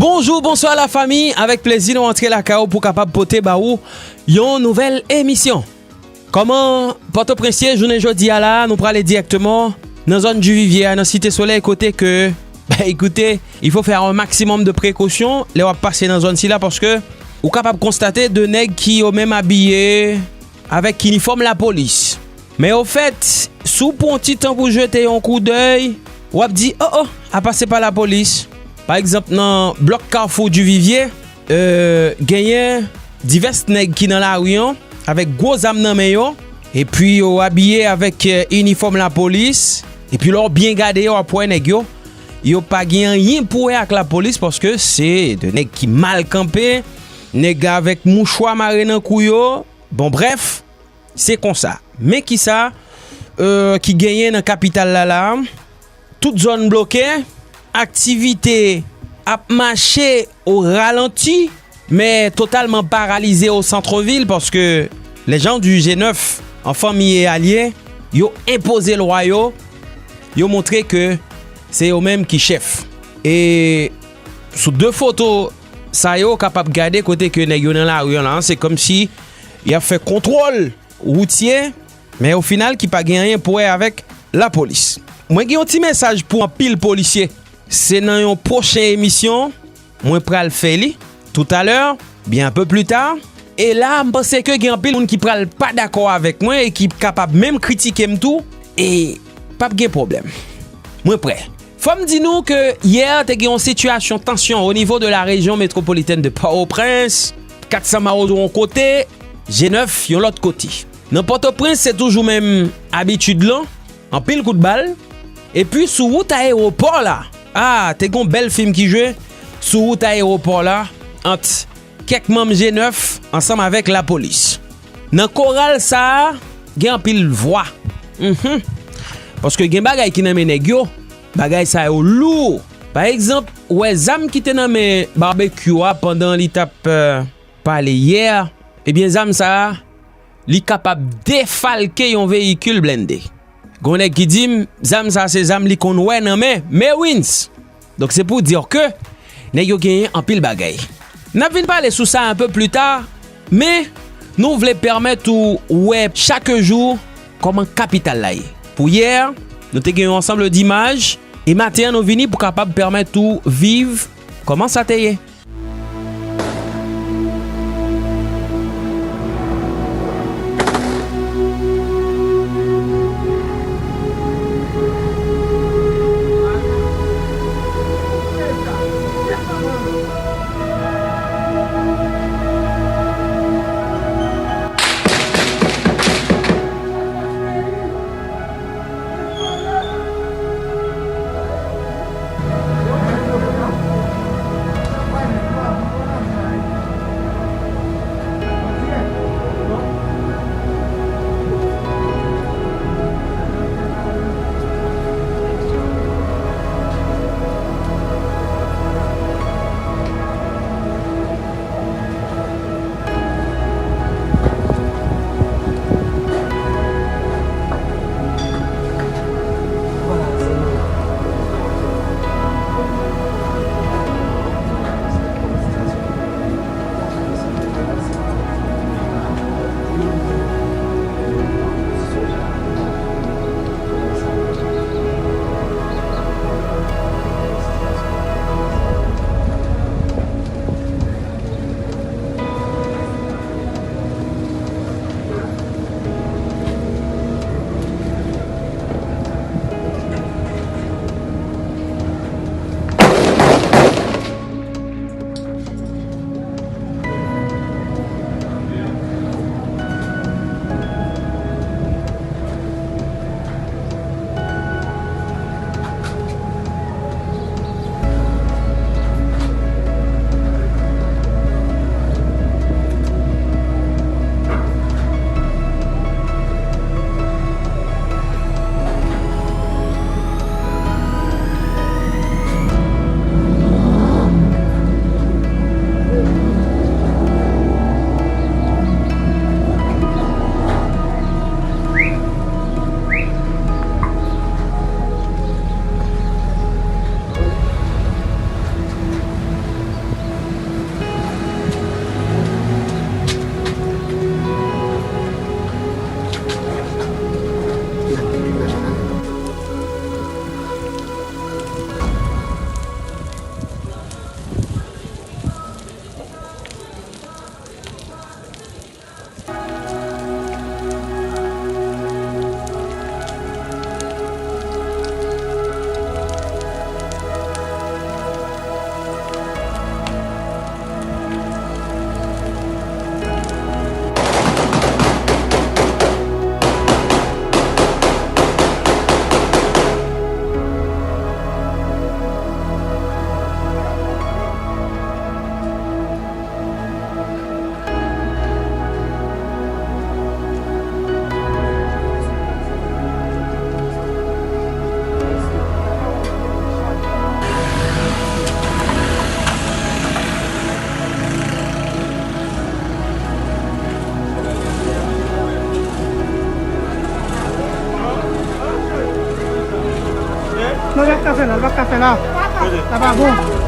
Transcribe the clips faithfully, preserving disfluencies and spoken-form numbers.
Bonjou, bonswa lafami, avèk plezi nou antre lakay ou pou kapab pote ba ou yon nouvèl emisyon. Kòman Pòtoprens ye jounen jodi a la? Nou prale dirèkteman nan zòn Divivye a, nan Site Solèy, kote ke, ben, écoutez, il faut faire un maximum de précautions lè w ap pase nan zòn sila, paske ou kapab konstate de nèg ki yo menm abiye avèk inifòm lapolis. Men ofèt, si w pran yon ti tan pou jete yon koudèy, w ap di, oh, oh, apa se pa lapolis. Pa egzanp, nan blòk Kafou Divivye, euh, genyen divès nèg ki nan lari an avèk gwo zam nan men yo, epi yo abiye avèk, euh, inifòm lapolis, epi lè w byen gade yo, w ap wè nèg yo, yo pa gen anyen pou wè ak lapolis, paske se de nèg ki mal kanpe, nèg avèk mouchwa mare nan kou yo. Bon, brèf, se konsa. Men kisa, euh, ki genyen nan kapital la la? Tout zòn bloke, aktivite ap mache o ralanti, men totalman paralize o santvil, paske les gens du G neuf, en famille et alliés, yo enpoze lwa yo, yo montre ke se yo menm ki chèf. E sou de foto sa yo, kapab gade kote ke nèg yo nan lari an la, se kòmsi y ap fè kontwòl woutye, men o final ki pa gen anyen pou wè avèk lapolis. Mwen gen yon ti mesaj pou anpil polisye. Se nan yon pwochen emisyon, mwen pral fè li, toutalè, byen un peu plus tard. E la, m panse ke gen anpil moun ki pral pa dakò avèk mwen e ki kapab menm kritike m tou, e p ap gen pwoblèm. Mwen prè. Fò m di nou ke yè te gen yon sitiyasyon tansyon o nivo de la région métropolitaine de Port-au-Prince, kat san mawozo yon kote, G neuf yon lòt kote. Nan Pòtoprens, se toujou menm abitid lan, anpil kout bal. Epi sou wout ayewopò la, a, te gon bèl fim ki jwe sou wout ayewopò la ant kèk manm G neuf ansanm avèk lapolis. Nan koral sa a, gen anpil vwa. Mhm. Paske gen bagay ki nan men nèg yo, bagay sa yo lou. Pa egzanp, ou wè zam ki te nan men Barbecue a pandan li t ap, euh, pale yè, ebyen zam sa a, li kapab defalke yon veyikil blende. Gon nèg ki di m, zam sa se zam li konn wè nan men Merwins. Donk se pou dir ke nèg yo genyen anpil bagay. N ap vin pale sou sa un peu plus tard, men nou vle pèmèt ou wè chak jou kòman kapital la ye. Pou yè, nou te gen yon ansanm dimaj, e maten an nou vini pou kapab pèmèt ou viv kòman sa te ye. La, sa pa bon.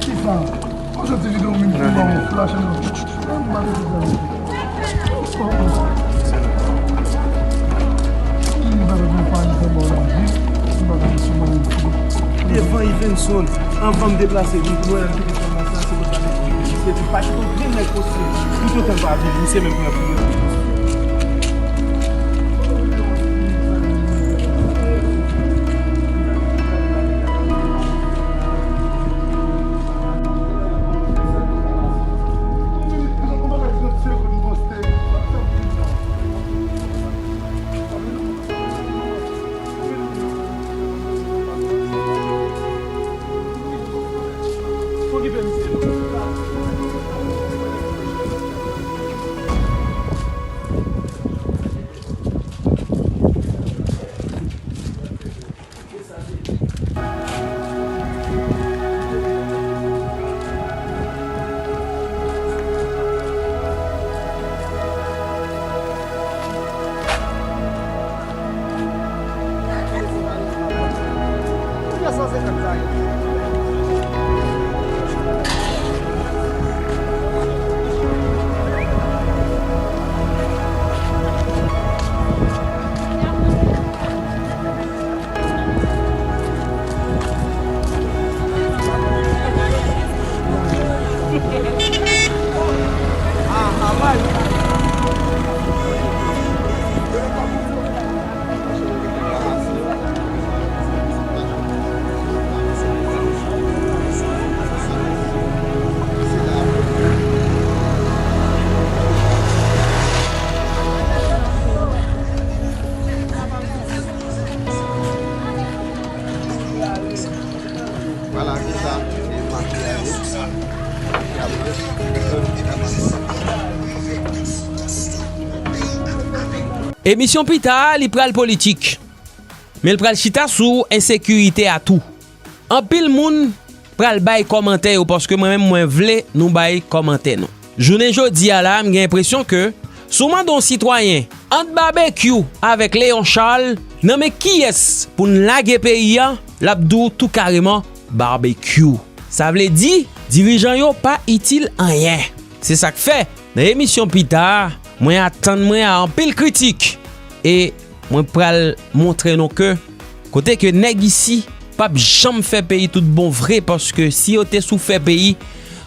Kisa? Mwen soti vide yon moun pou ba yon flash nan. Mwen pa te fè sa. Devan Ivenson, anvan m deplase vin pou mwen, m kite fòm nan sa, se konsa m ap di, misye di pa kite yon grenn nèg poste, toutotan l pa vini, misye menm pran priye. Vwala, se sa. E makiyaje. Emisyon pita a, li pral politik. Men l pral chita sou ensekirite a tou. Anpil moun pral bay kòmantè yo, paske mwen menm, mwen vle nou bay kòmantè nou. Jounen jodi a la, m gen enpresyon ke si w mande yon sitwayen ant Babekyou avèk Leon Charles, nan men kiyès pou n lage peyi a, l ap di w tou kareman Babekyou. Sa vle di, dirijan yo pa itil anyen. Se sa k fè, nan emisyon pita a, mwen atann mwen a anpil kritik. E mwen pral montre nou ke kote ke nèg isi p ap janm fè peyi tout bon vre, paske si yo te sou fè peyi,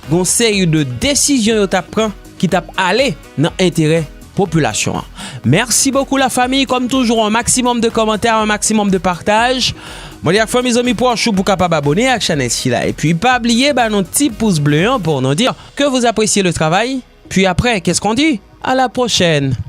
gon seri de desizyon yo t ap pran ki t ap ale nan enterè popilasyon an. Mèsi bokou la fami, kòm toujou, un maximum de commentaires, un maximum de partage. Mwen di ak fanmi, zanmi pwòch ou pou kapab abone ak chanèl sila. Epi pa bliye ba nou ti pous ble an pou nou di ke vous appréciez le travail. Puis après, qu'est-ce qu'on dit? À la prochaine.